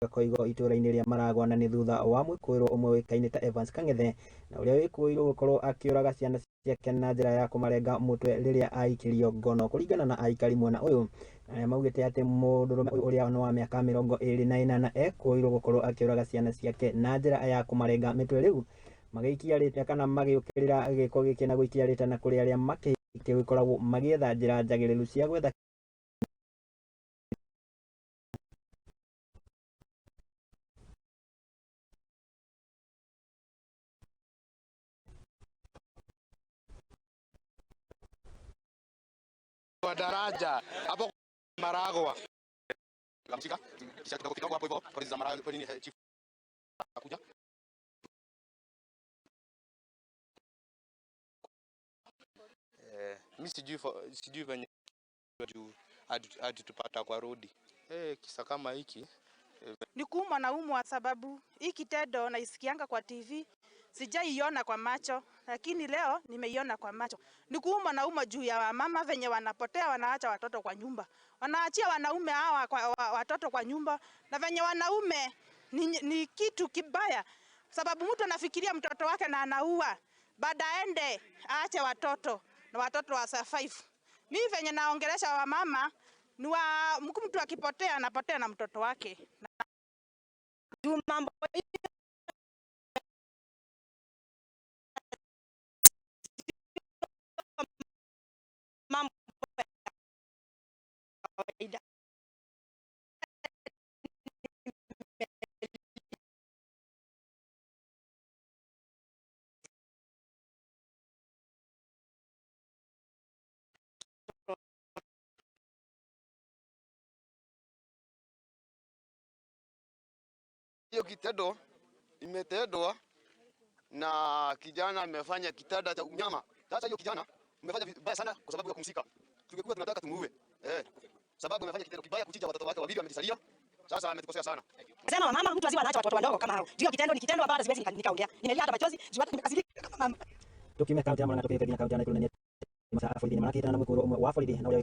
Koigo itũra-inĩ rĩa Maragwa na nĩ thutha wa mwĩkũĩrwo ũmwe ũĩkaine ta Evans Kang'ethe na ũrĩa wĩkũĩirwo gũkorwo akĩũraga ciana ciake na njĩra ya kũmarenga mũtwe rĩrĩa aikĩrio ngono. Kũringana na aikari mwena ũyũ arĩa maugĩte atĩ mũndũrũme ũyũ ũrĩa nĩ wa mĩaka 28 ekũĩirwo gũkorwo akĩũraga ciana ciake na njĩra ya kũmarenga mĩtwe, rĩu magĩikia rĩta kana magĩũkĩrĩra gĩko gĩkĩ na gũikia rĩtana kũrĩ arĩa makĩhikĩtie gũkoragwo magĩetha njĩra njagĩrĩru cia gwetha Kwa daraja hapo Maragwa. Kamshika kisha kidogo kidogo hapo hivyo polisi za Maragwa polisi chief akuja. Mimi sijui venye juu hadi tupata kwa rodi. Kisa kama hiki Ni kuumwa na umwa sababu hii kitendo naisikianga kwa TV, sijaiona kwa macho, lakini leo nimeiona kwa macho. Ni kuumwa na umwa juu ya wamama venye wanapotea, wanaacha watoto kwa nyumba, wanaachia wanaume hawa kwa, watoto kwa nyumba, na venye wanaume ni kitu kibaya, sababu mtu anafikiria mtoto wake na anaua, baada aende aache watoto na watoto wa survive. Mimi venye naongelesha wamama ni wa mtu akipotea anapotea na mtoto wake. Juu mambo mambo ya kawaida. Hiyo kitendo imetendwa na kijana amefanya kitendo cha unyama. Sasa hiyo kijana amefanya vibaya sana kwa sababu ya kumshika. Tungekuwa tunataka tumuue. Sababu amefanya kitendo kibaya kuchinja watoto wake wawili amejisalia. Sasa ametukosea sana. Sema mama, mtu azima anaacha watoto wadogo kama hao. Ndio kitendo ni kitendo ambacho siwezi nikaongea. Nimelia hata machozi, juu hata nimekasirika kama mama. Tukime kaunti ya Murang'a tukĩte nginya kaunti ya Nakuru na masaa borithi nĩ marakĩtana na mwĩkũĩrwo ũmwe wa borithi na ũrĩa